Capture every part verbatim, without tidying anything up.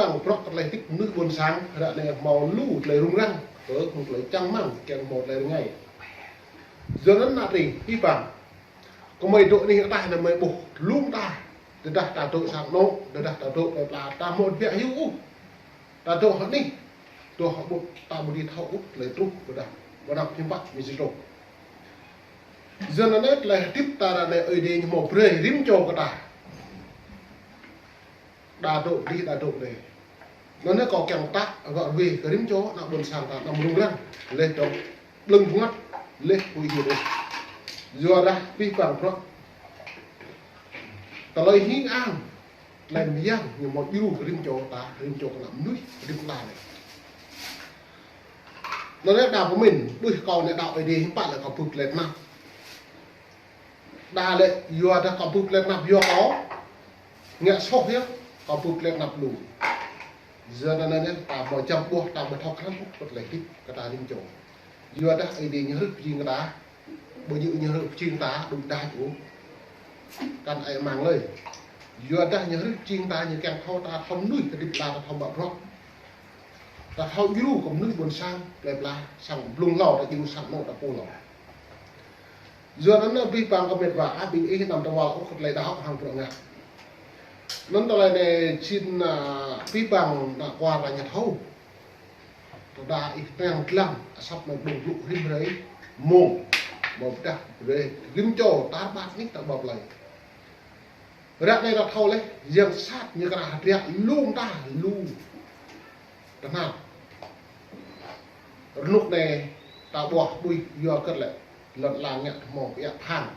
Păng bruă kơ tơlơi hơdip mơnuih ƀôn sang, ră anai hmâo lu tơlơi rŭng răng, kơ hmâo tơlơi čang rơmang, kiăng hmâo tơlơi rơngai. Yua anŭn ană tring, abih bang. Gơmơi dŏ anih ataih anai gơmơi ƀuh lŏm ta. Tơdah ta dŏ sang anŏ, tơdah ta dŏ plơi pla, ta hmâo tơbiă hyu ôh. Ta dŏ hơnih, dŏ hơƀut, ta ƀu dưi thâo ôh tơlơi truh, tơdah mơnăp hiư̆m pă mơ̆ či truh. Yua anŭn anai tơlơi hơdip ta ră anai Ơi Adai ñu hmâo brơi rĭm čô kơ ta. Đa dŏ dih, đa dŏ dih. Anŭn anai kâo kiăng pơtă, wă wih kơ rĭm čô, ană ƀôn sang ta, anăm rŭng răng. Laih dŏng, ƀlơ̆ng bơngăt, laih huĭ hyưt ôh. Yua dah abih bang bruă. Tơlơi hing ang, tơlơi mơyang, ñu hmâo djru kơ rĭm čô ta, rĭm čô kơ ană mơnuih, rĭm ta anai. Anŭn anai đa pơmĭn, ƀuh kâo anai đaŏ Ơi Adai, hiư̆m pă lĕ kâo bưp tơlơi tơnap. Đa lĕ yua dah kâo bưp tơlơi tơnap yua kâo ngă soh yơh, kâo bưp tơlơi tơnap lu. Yua anŭn anai ta hmâo čăm ƀuh, ta hmâo thâo krăn ƀuh kơ tơlơi hơdip kơ ta rĭm čô. Yua dah Ơi Adai ñu hrih pơjing kơ ta, ƀu djơ̆ ñu hrih pơjing ta đuaĭ đač ôh. Kăn ai mang lơi. Yua dah ñu hrih pơjing ta, ñu kiăng thâo ta thâo mơnuih, hơdip ta thâo mă bruă. Ta thâo djru kơ mơnuih ƀôn sang, plơi pla, sang blung hlâo ta djru sang anŏ ta pô hlâo. Yua anŭn abih bang kơ met wa, ah, ƀing ih anăm tơwăl ôh kơ tơlơi đaŏ hăng bruă ngă. Anŭn tơlơi anai jing, ah, abih bang ană kual ta ñu thâo. Tơdah ih pơang dlăng, asăp mơ̆ng ƀơ̆ng blŭ rĭm hrơi, mông, mơ̆ng pơdah brơi, rĭm čô, tar ƀar anih ta ƀơi plơi. Ră anai ta thâo laih, yang sat ñu kra hơdră lŏm ta lu tơhnal. Rơnŭk anai ta ƀuh ƀuih yua kơ lĕ lŏn ala ngă hmâo pơiă phang.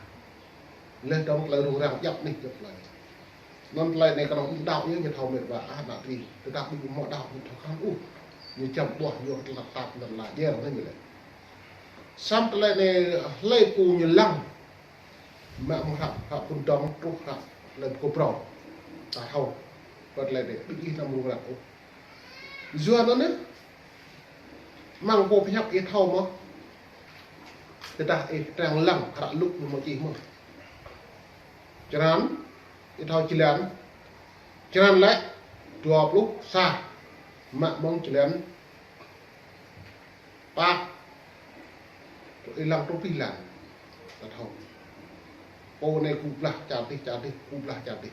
Laih dŏng tơlơi rŭng răng djăp anih djăp plơi. Anŭn tơlơi anai kơnơ̆ng ƀing đaŏ yơh ñu thâo met wa, ah, ană tring. Tơdah ƀing hmâo đaŏ ñu thâo khăn ôh. Ñu čăm ƀuh yua kơ tơlơi tap lŏn ala djel anai ñu lĕ. Samơ̆ tơlơi anai hlơi pô ñu lăng. Mă mơ̆ng hră, hră phŭn dŏng truh hră lĕ pơkŏp prŏng. Ta thâo, wơ̆t lĕ dêh, ƀing ih anăm rŭng răng ôh. Yua anŭn anai, mơ̆ng pô pơhiăp ih thâo mơ̆. Tơdah ih pơtrang lăng hră Luk ñu hmâo čih mơ̆. Črăn, ih thâo črăn, črăn lĕ dua pluh sa, mă mơ̆ng črăn pă, ih lăng truh pih lăng. Ta thâo. Pô anai gŭ blah čar dih, čar dih, gŭ blah čar dih.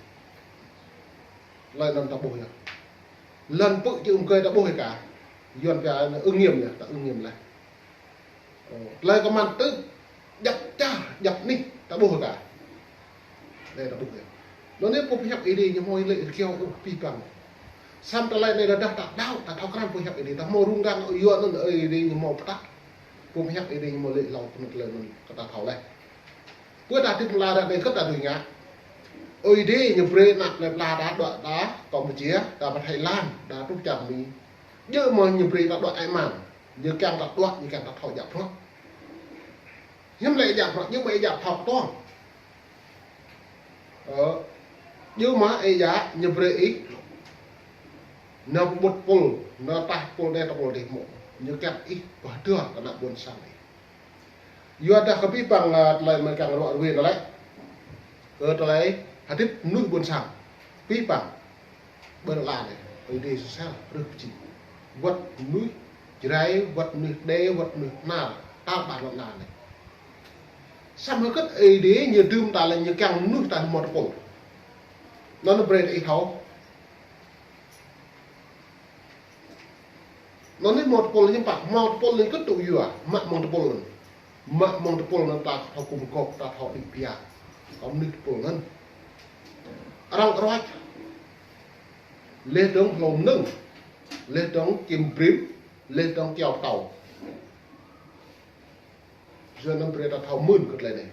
Tơlơi anŭn ta ƀuh yơh. Lŏn pơ̆ či ung kơi ta ƀuh yơh kah. Yuan pia ứng nghiệm yơh, ta ứng nghiệm laih. Ơ, tơlơi kơmăn tŭ, djăp čar, djăp anih, ta ƀuh yơh kah. Anai ta ƀuh yơh. Anŭn anai pô pơhiăp Ơi Adai ñu hmâo lĕ rơkiao ôh abih bang. Samơ̆ tơlơi anai tơdah ta đaŏ, ta thâo krăn pô pơhiăp Ơi Adai, ta hmâo rŭng răng yua anŭn Ơi Adai ñu hmâo pơtă. Pô pơhiăp Ơi Adai ñu hmâo lĕ hlâo kơ anŭn tơlơi anŭn kơ ta thâo laih. Pơ ta hơdip lăm ala ră anai kơ ta dưi ngă. Ơi Adai ñu brơi ană plơi pla ta đuaĭ ta Kampuchia, ta pơ Thái Lan, ta truh čar Mi. Djơ̆ mơ̆ ñu brơi ta đuaĭ ai mang. Ñu kiăng ta đuaĭ, ñu kiăng ta thâo djăp bruă. Hiư̆m lĕ djăp bruă, ñu ƀu djăp thâo kơtuang. Ơ, djơ̆ mơ̆ ih djă ñu brơi ih. Nao pơƀut tơpul, nao taih tơpul anai tơpul dih mơ̆. Ñu kiăng ih pơhơdơr kơ ană ƀôn sang ih. Yua dah kơ abih bang, ah, tơlơi mơ̆ kiăng ruă ruê anŭn lĕ. Kơ tơlơi hơdip mơnuih ƀôn sang. Abih bang. Ƀơi lŏn ala anai, Ơi Adai sơsel, hrih pơjing. Wơ̆t mơnuih Jrai, wơ̆t mơnuih Êđê, wơ̆t mơnuih Bahnar, tar ƀar lŏn ala anai. Samơ̆ hơget Ơi Adai ñu dưm ta lĕ ñu kiăng mơnuih ta hmâo tơpul. Anŭn brơi ta ih thâo. Anŭn anai hmâo tơpul hiư̆m pă, hmâo tơpul anai hơget tŭ yua, mă mơ̆ng tơpul anŭn. Mă mơ̆ng tơpul anŭn ta thâo gum gŏp, ta thâo đĭ pia. Kơ mơnuih tơpul anŭn. Arăng ruăč. Laih dơ̆ng hlô mơnơ̆ng. Laih dơ̆ng čim brĭm. Laih dơ̆ng kiao pơtâo. Yua anŭn brơi ta thâo mơ̆n kơ tơlơi anai.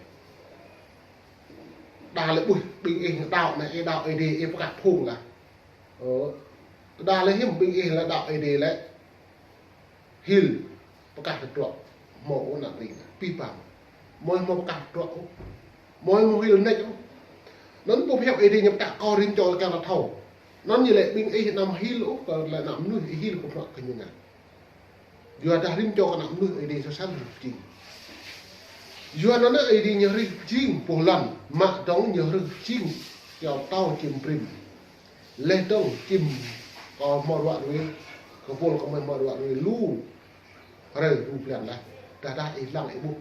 Đa lĕ ƀuh, ƀing ih đaŏ anai, ih đaŏ Ơi Adai, ih pơkă phung lah. Ơ, tơdah lĕ hiư̆m ƀing ih lĕ đaŏ Ơi Adai lĕ hil pơkă tơdruă hmâo ôh ană ƀing ih, abih bang. Mơi hmâo pơkă tơdruă ôh. Mơi hmâo hil nač ôh. Anŭn pô pơhiăp Ơi Adai ñu pơkă kơ rĭm čô kiăng ta thâo. Anŭn ñu lĕ ƀing ih anăm hil ôh, kơ lĕ ană mơnuih ih hil kơ bruă kơ ñu ngă. Yua dah rĭm čô kơ ană mơnuih Ơi Adai sơsel hrih pơjing. Yua anŭn Ơi Adai ñu hrih pơjing pô lăn, mă dơ̆ng ñu hrih pơjing kiao pơtâo čim brĭm. Laih dơ̆ng čim Kâo hmâo ruă ruê, kơ pôl kâo hmâo ruă ruê lu. Hrơi lu blan laih. Dah dah ih lăng ih ƀuh.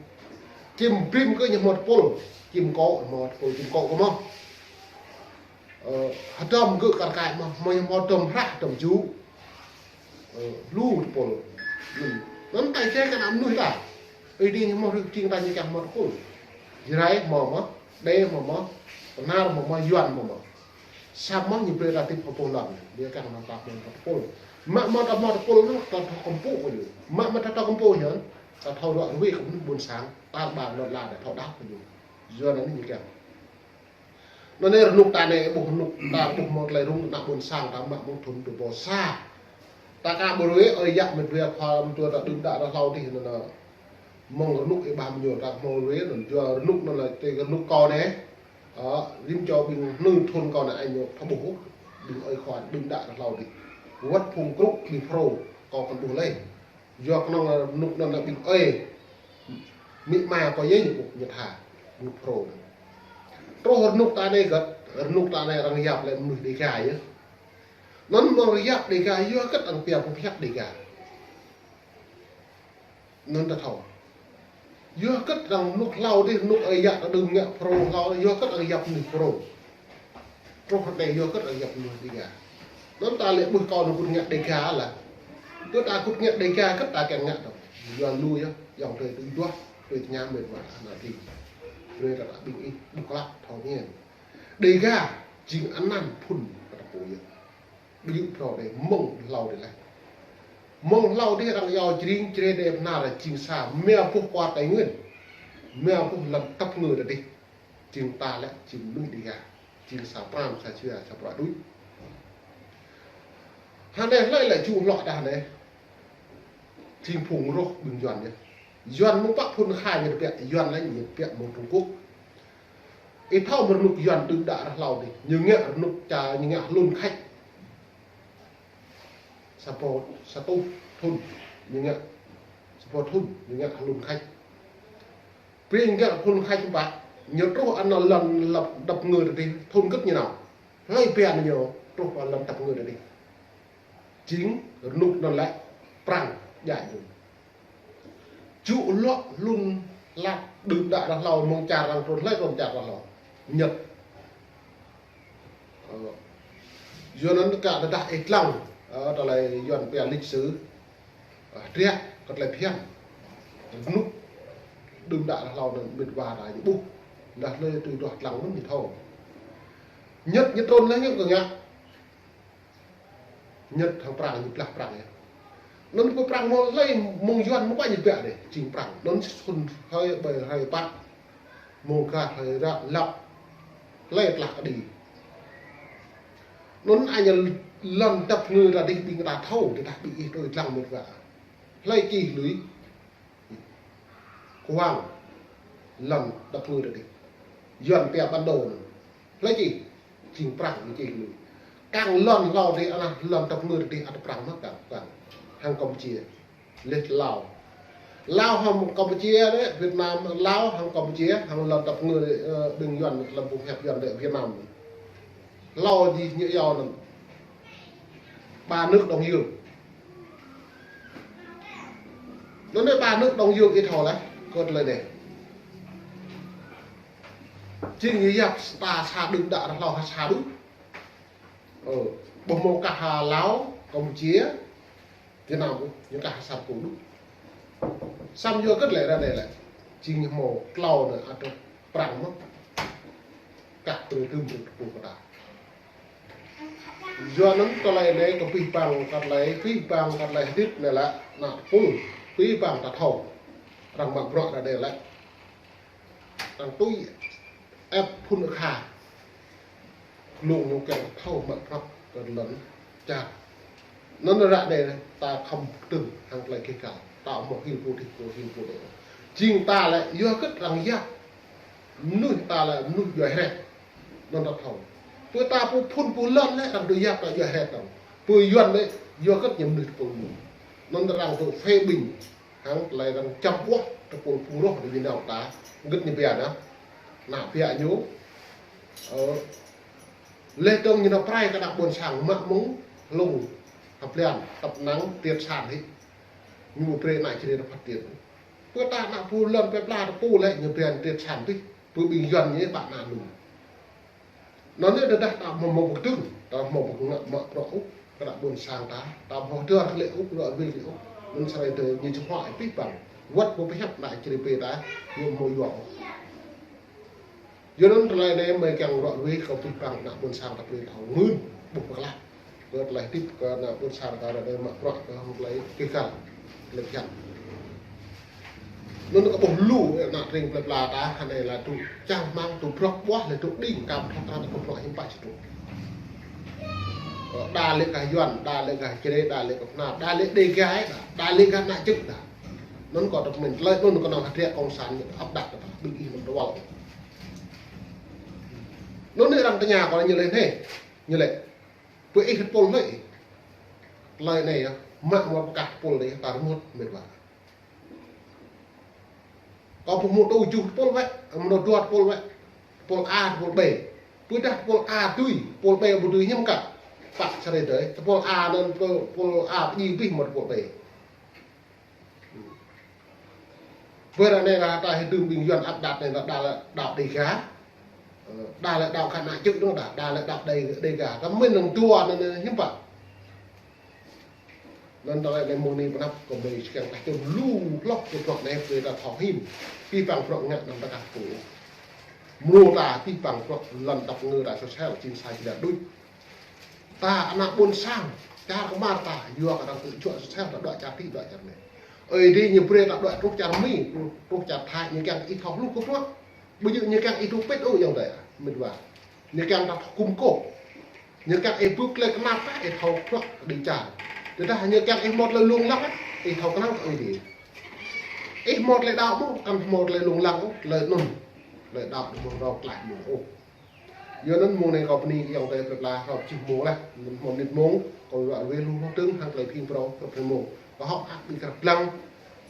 Čim brim kơ ñu hmâo tơpul. Čim kô̆ hmâo tơpul, čim kô̆ kơ hmâo. Ơ, hơdôm gơ̆ kar kaĭ mơ̆, hmâo ñu hmâo hơdôm hră, hơdôm jŭ. Ơ, lu tơpul. Anŭn. Anŭn ta jai kơ ană mơnuih ta. Ih dih ñu hmâo rơ̆k jing ta ñu kiăng hmâo tơpul. Jrai hmâo mơ̆, Đê hmâo mơ̆, Bahnar hmâo mơ̆, Yuan hmâo mơ̆. Samơ̆ ñu brơi ta hơdip hơpô lŏn, ñu kiăng mă ta hmâo tơpul. Mă mơ̆ ta hmâo tơpul anŭn ta thâo kơmpŭ kơ ñu. Mă mơ̆ ta thâo kơmpŭ ñu, ta thâo ruă ruê kơ mơnuih ƀôn sang, tar ƀar lŏn ala ta thâo đaŏ kơ ñu. Yua anŭn ñu kiăng. Anŭn anai rơnŭk ta anai ƀuh rơnŭk ta ƀuh mơ̆ng tơlơi rŭng ană ƀôn sang ta mă mơ̆ng thŭn dua ƀâo sa. Ta ka ƀu ruê ơi yă mĕt wa khua mơtua ta đưm đă ră hlâo dih anŭn. Mơ̆ng rơnŭk ih ƀah mơñum ta hmâo ruê anŭn yua rơnŭk anŭn lĕ tơ rơnŭk kâo anai. Ơ, rĭm čô ƀing hmư̆ thŭn kâo anai ai ñu thâo ƀuh. Ƀing ơi khua đưm đă ră hlâo dih. Wơ̆t phung krŭ ƀing Phrô kâo kăn ƀuh lơi. Yua kơnơ̆ng rơnŭk anŭn lĕ ƀing ơi. Amĭ ama kâo yơh ñu ƀuh ñu tha. Rơnŭk Phrô anŭn. Truh rơnŭk ta anai gơ̆t, rơnŭk ta anai arăng yap lĕ mơnuih Đêga yơh. Anŭn mơ̆ng arăng yap Đêga yua hơgĕt arăng pia phung hiăp Đêga. Anŭn ta thâo. Yua hơgĕt arăng rơnŭk hlâo dih, rơnŭk ơi yă ta đưm ngă Phrô hlâo, yua hơgĕt arăng yap mơnuih Phrô. Truh ră anai yua hơgĕt arăng yap mơnuih Đêga. Anŭn ta lĕ ƀuh kâo anŭn kŭt ngă Đêga lah. Tui ta kŭt ngă Đêga hơgĕt ta kiăng ngă tŏ. Yua lu yơh, ayŏng adơi tui duah, tui tơña mĕt wa ană adơi. Brơi ta ƀing ih ƀuh klă thâo ñen. Đêga jing anăn phŭn kơ ta pô yơh. Ƀu djơ̆ phrâo đơi, mơ̆ng hlâo đơi laih. Mơ̆ng hlâo đơi arăng iâu Jring, Jrai, Đê, Bahnar jing sa, mơ̆ ƀuh kwar Tây Nguyên. Mơ̆ ƀuh lŏn tăp ngơ ta dih. Jing ta lĕ, jing mơnuih Đêga. Jing sa pran, sa jua, sa bruă đuč. Hơnai hlơi lĕ jŭ hloh đah anai. Jing phung rŏh ƀing Yuan yơh. Yuan mơ̆ng pă phŭn khai ñu tơbiă, Yuan lĕ ñu tơbiă mơ̆ng Trung Quốc. Ih thâo mơ̆ rơnŭk Yuan đưm đă ră hlâo dih. Ñu ngă rơnŭk čar, ñu ngă hlŭn khač. Sa ƀâo, sa rơtuh thŭn, ñu ngă. Sa ƀâo thŭn, ñu ngă hlŭn khač. Brơi ñu ngă hlŭn khač pă, ñu truh anăn lŏn lăp tăp ngơ ta dih, thŭn hơgĕt ñu nao. Hlơi pia ñu truh anăn lŏn tăp ngơ ta dih. Jing rơnŭk anŭn lĕ Prăng djai ñu. Jŭ lŏ hlŭn lăp đưm đă ră hlâo mơ̆ng čar arăng trŭn hlơi trŭn čar ră hlâo. Nhật. Ơ, yua anŭn kơ tơdah ih lăng, ơ, tơlơi Yuan pia lịch sử. Ơ, hơdră, kơ tơlơi phiăn. Rơnŭk đưm đă ră hlâo anŭn mĕt wa ta ñu ƀuh. Dah hlơi tui duah lăng anŭn ñu thâo. Nhật ñu trŭn lĕ ñu kơ ngă. Nhật hăng Prăng ñu blah Prăng yơh. Anŭn pơ Prăng mơ̆ hlơi mơ̆ng Yuan mơ̆ pă ñu biă đơi, jing Prăng. Anŭn sŭn hrơi ƀơi hrơi pă. Mơ̆ng gah hrơi ră lăp. Hlơi tlah kơđi. Anŭn anai lŏn tăp ngơ ta dih ƀing ta thâo, tơdah ƀing ih tui lăng mĕt wa. Hlơi čih lui. Kuang lŏn tăp ngơ ta dih. Yuan pia bản đồ anŭn. Hlơi čih, jing Prăng ñu čih lui. Kăng lŏn hlâo dih anăn lŏn tăp ngơ ta dih ăt Prăng mơ̆ kăng, kăng. Hăng Campuchia. Leh Lào. Lào hăng Campuchia đơi, Việt Nam, Lào hăng Campuchia, hăng lŏn tăp ngơ, ơ, ƀing Yuan lăm phung hiăp Yuan đơi Việt Nam. Hlâo dih ñu iâu anŭn. Ba nước Đông Dương. Anŭn anai ba nước Đông Dương ih thâo laih, kơ tơlơi anai. Jing ñu yap ta sa đưm đă ră hlâo ha sa đưm. Ơ, ƀuh mơ̆ng kah Lào, Campuchia, Việt Nam, ñu kah ha sa đưm. Samơ̆ yua hơgĕt lĕ ră anai lĕ. Jing hmâo klâo anai ăt Prăng mơ̆. Kah brơi tơm brơi tơpul kơ ta. Yua anŭn tơlơi anai kơ pih pang kơ tơlơi, pih pang kơ tơlơi hơdip anai lĕ ană tơpul, pih pang ta thâo. Arăng mă bruă ră anai lĕ. Arăng tui ĕp phŭn akha. Lông ñu kiăng thâo mă bruă kơ lŏn čar. Anŭn ră anai ta khŏm tơ̆ng hăng tơlơi kih kal. Ta mơ̆ hil pô dih, pô hil pô đơi. Jing ta lĕ yua hơgĕt arăng yap. Mơnuih ta lĕ mơnuih djuai hrĕt. Anŭn ta thâo. Pơ ta pô phŭn pô lŏn lĕ arăng dŏ yap ta djuai hrĕt anŭn. Pơ Yuan lĕ yua hơgĕt ñu mơnuih tơpul ñu. Anŭn arăng dŏ phê bình. Hăng tơlơi arăng čăm ƀuah tơpul phung rŏh dih ñu nao ta. Hơgĕt ñu pia anŭn. Ană biă ñu. Ơ, leh dơ̆ng ñu nao pơrai kơ ană ƀôn sang mă mơ̆ng hlung Tơplan, tơpnăng, triệt sản hĭ. Ñu ƀu brơi ană Jrai ta phát triển. Pơ ta ană pô lŏn plơi pla ta pô lĕ ñu brơi triệt sản tih. Pơ ƀing Yuan ñu ƀă ană lu. Anŭn yơh tơdah ta hmâo mơ̆ pơkơdơ̆ng, ta hmâo pơkơdơ̆ng mă bruă ôh, kơ ană ƀôn sang ta, ta hmâo dơr lĕ ôh, ră ruai lĕ ôh. Anŭn sơrơi tơ ñu čơhuă pih păng. Wơ̆t pơhiăp ană Jrai pơ ta, ñu hmâo yua ôh. Yua anŭn tơlơi anai mơi kiăng ră ruai kơ pih păng ană ƀôn sang ta brơi thâo ngưn, ƀuh pơklah. Kơ tơlơi hơdip kơ ană ƀôn sang ta ră anai mă bruă kơ hăng tơlơi kơkăl, tơlơi phiăn. Anŭn kơ ƀuh lu ană tring plơi pla ta, hơnai la tŭ čang hmang tŭ brŏk ƀuah la tŭ đing kam thŏk ta tŭ kơ bruă hiư̆m pă či tŭ. Đa lĕ gah Yuan, đa lĕ gah Jrai, đa lĕ gah Bơhnar, đa lĕ Đêga, đa, đa lĕ gah ană Čư̆ đa. Anŭn kơ tơ̆k mĭn tơlơi anŭn kơnơ̆ng hơdră cộng sản ñu áp đặt ta, ƀing ih anŭn tơwăl. Anŭn anai arăng tơña kơ ñu lĕ anai, ñu lĕ. Pơ ih tơpul lĕ. Tơlơi anai yơh, mă mơ̆ pơkah tơpul anai ta rơmut mĕt wa. Kâo pơhmut tŭ juh tơpul wĕ, mơnô dua tơpul wĕ. Tơpul A, tơpul B. Pơdah tơpul A tui, tơpul B ƀu tui hiư̆m kă. Pă sơrơi tơi, tơpul A anŭn tơpul A pơdjai abih mơ̆ tơpul B. Bơ ră anai la ta hơdôm ƀing Yuan áp đặt anai la đa lĕ đaŏ Đêga. Ơ, đa lĕ đaŏ kơ ană Čư̆ anŭn đa, đa lĕ đaŏ Đê-, Đêga. Kơ mĭn anŭn dua anŭn anai hiư̆m pă. Anŭn tơlơi anai mơ̆ng anai pơanăp kơ mơi či kiăng ta čơm lu hloh kơ bruă anai brơi ta thâo hĭn. Pih păng bruă ngă anăm ta kah pô. Mrô ta pih păng bruă lŏn tăp ngơ ta sôsel, čin sa či đa đuč. Ta ană ƀôn sang, čar kơmar ta, yua kơ arăng tŭ juă sôsel ta đuaĭ čar tih, đuaĭ čar anai. Ơi Adai ñu brơi ta đuaĭ truh čar Mi, truh čar Thái, ñu kiăng ih thâo hluh kơ bruă. Ƀu djơ̆ ñu kiăng ih tŭ pĭt ôh ayŏng adơi, mĕt wa. Ñu kiăng ta thâo gum kôh. Ñu kiăng ih bưp tơlơi kơnap ta, ih thâo bruă đĭ čar. Tơdah ñu kiăng ih hmâo tơlơi lông lăng, ih thâo kơnang kơ Ơi Adai. Ih hmâo tơlơi đaŏ mơ̆, kăn hmâo tơlơi lông lăng ôh, tơlơi anŭn. Tơlơi đaŏ mơ̆ rao klaih mơ̆ ôh. Yua anŭn mông anai kâo bơni ayŏng adơi plơi pla hrŏm čih mông lah, anŭn hmâo mơnit mông, kâo ră ruai lu hloh dơ̆ng hăng tơlơi phing phrâo hrŏm phing mông. Kâo hơ̆k hăng ƀing krăp lăng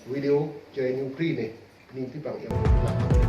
video Jrai New Free anai, bơni pih păng ayŏng adơi plơi pla.